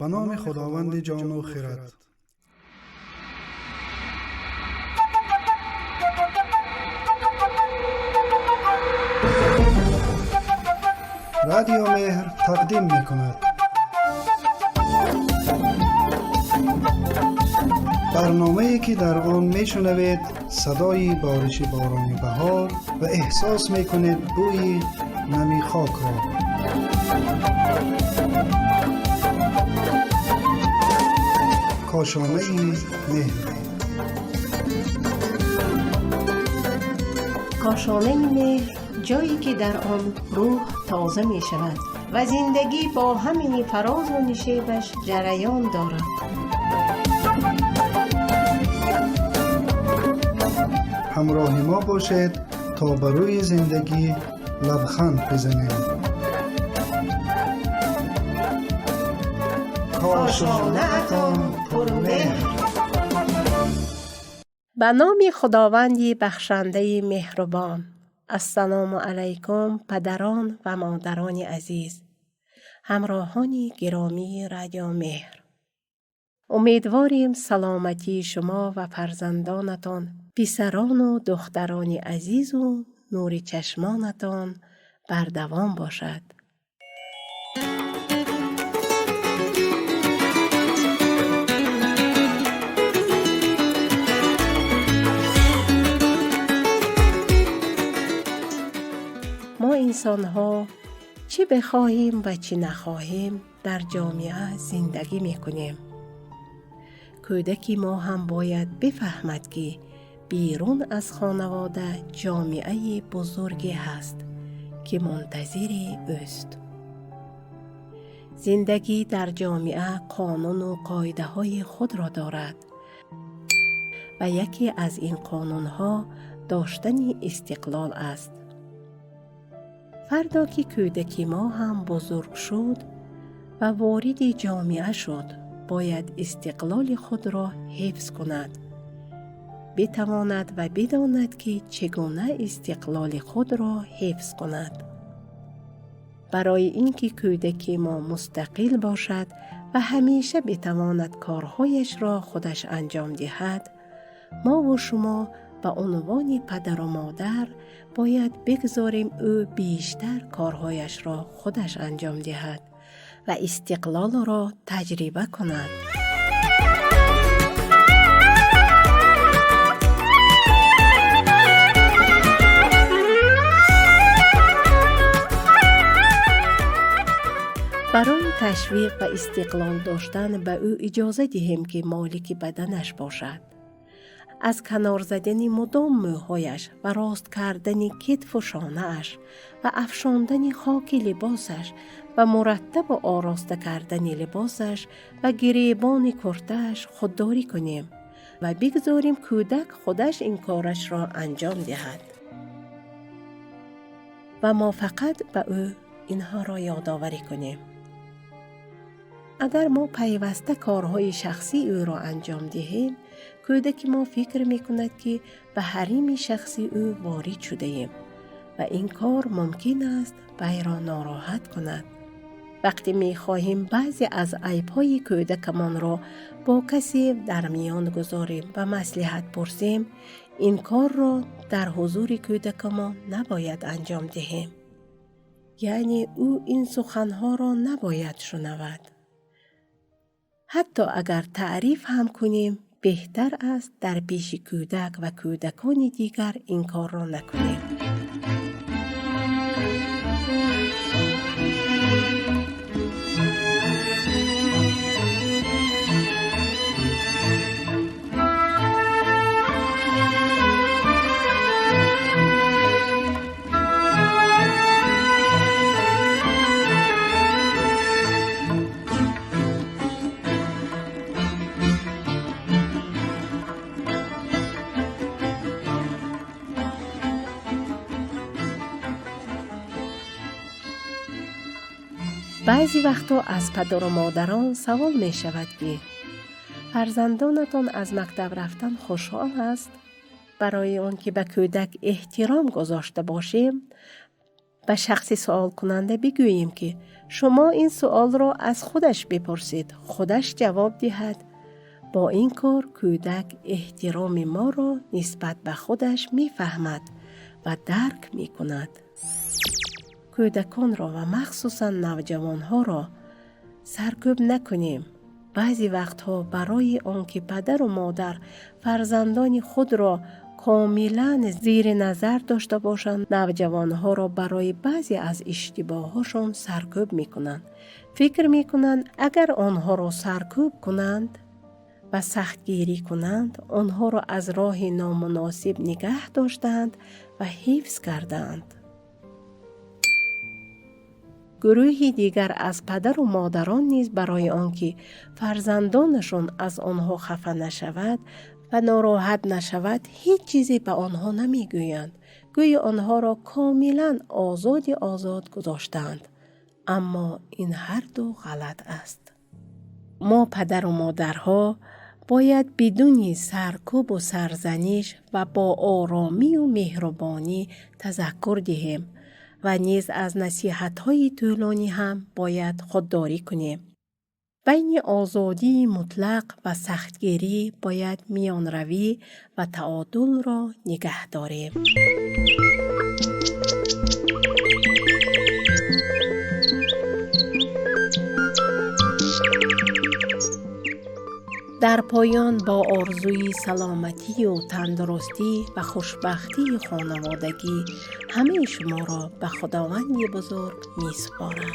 Ба номи Худованди ҷону хирад. Радио Меҳр тақдим мекунад. Барномае ки дар он мешунавед садои бориши борони баҳор ва эҳсос мекунед бӯи нами хокро. Кошонаи меҳр. Кошонаи меҳр, ҷое ки дар он рӯҳ тоза мешавад ва зиндагӣ бо ҳамаи фарозу нишебаш ҷараён дорад. Ҳамроҳи мо бошед, то ба рӯи зиндагӣ лабханд бизанем. Кошонаатон пурмеҳр. Ба номи Худованди бахшандаи меҳрубон. Ассалому алайкум, падарон ва модарони азиз, ҳамроҳони гиромии Радио Меҳр. Умедворем, саломатии шумо ва фарзандонатон, писарону духтарони азизу нури чашмонатон бардавом бошад. Мо инсонҳо чӣ бихоҳем ва чӣ нахоҳем, дар ҷомеа зиндагӣ мекунем. Кӯдаки мо ҳам бояд бифаҳмад, ки берун аз хонавода ҷомеаи бузурге ҳаст, ки мунтазири ӯст. Зиндагӣ дар ҷомеа қонуну қоидаҳои худро дорад ва яке аз ин қонунҳо доштани истиқлол аст. Фардо ки кӯдаки мо ҳам бузург шуд ва вориди ҷомеа шуд, бояд истиқлоли худро ҳифз кунад, битавонад ва бидонад, ки чӣ гуна истиқлоли худро ҳифз кунад. Барои ин ки кӯдаки мо мустақил бошад ва ҳамеша битавонад корҳояшро худаш анҷом диҳад, мову шумо ба унвони падару модар бояд бигзорем ӯ бештар корҳояшро худаш анҷом диҳад ва истиқлолро таҷриба кунад. Барои ташвиқ ва истиқлол доштан ба ӯ иҷоза диҳем, ки молики баданаш бошад. Аз канор задани мудом мӯҳояш ва рост кардани китфу шонааш ва афшондани хоки либосаш ва мураттабу ороста кардани либосаш ва гиребони куртааш худдорӣ кунем ва бигзорем кӯдак худаш ин корашро анҷом диҳад ва мо фақат ба ӯ инҳоро ёдоварӣ кунем. Агар мо пайваста корҳои шахсии ӯро анҷом диҳем, кӯдаки мо фикр мекунад, ки ба ҳарими шахсии ӯ ворид шудаем ва ин кор мумкин аст вайро нороҳат кунад. Вақте мехоҳем баъзе аз айбҳои кӯдакамонро бо касе дар миён гузорем ва маслиҳат пурсем, ин корро дар ҳузури кӯдакамон набояд анҷом диҳем. Яъне ӯ ин суханҳоро набояд шунавад. Ҳатто агар таъриф ҳам кунем, беҳтар аст дар пеши кӯдак ва кӯдакони дигар ин корро накунем. Баъзе вақтҳо аз падару модарон савол мешавад, ки фарзандонатон аз мактаб рафтан хушҳол аст? Барои он ки ба кӯдак эҳтиром гузошта бошем, ба шахси суолкунанда бигӯем, ки Шумо ин суолро аз худаш бипурсед, худаш ҷавоб диҳад. Бо ин кор кӯдак эҳтироми моро нисбат ба худаш мефаҳмад ва дарк мекунад. Кӯдаконро ва махсусан навҷавонҳоро саркӯб накунем. Баъзе вақтҳо барои он ки падару модар фарзандони худро комилан зири назар дошта бошанд, навҷавонҳоро барои баъзе аз иштибоҳҳошон саркӯб мекунанд. Фикр мекунанд, агар онҳоро саркӯб кунанд ва сахтгирӣ кунанд, онҳоро аз роҳи номуносиб нигаҳ доштаанд ва ҳифз кардаанд. Гурӯҳи дигар аз падару модарон низ барои он ки фарзандонашон аз онҳо хафа нашавад ва нороҳат нашавад, ҳеҷ чизе ба онҳо намегӯянд. Гӯё онҳоро комилан озоди озод гузоштаанд. Аммо ин ҳарду ғалат аст. Мо падару модарҳо бояд бидуни саркӯбу сарзаниш ва бо оромию меҳрубонӣ тазаккур диҳем ва низ аз насиҳатҳои тӯлонӣ ҳам бояд худдорӣ кунем. Байни озодии мутлақ ва сахтгирӣ бояд миёнравӣ ва таодулро нигаҳ дорем. Дар поён бо орзуи саломатию тандурустӣ ва хушбахтии хонаводагӣ ҳамаи шуморо ба Худованди бузург месупорам.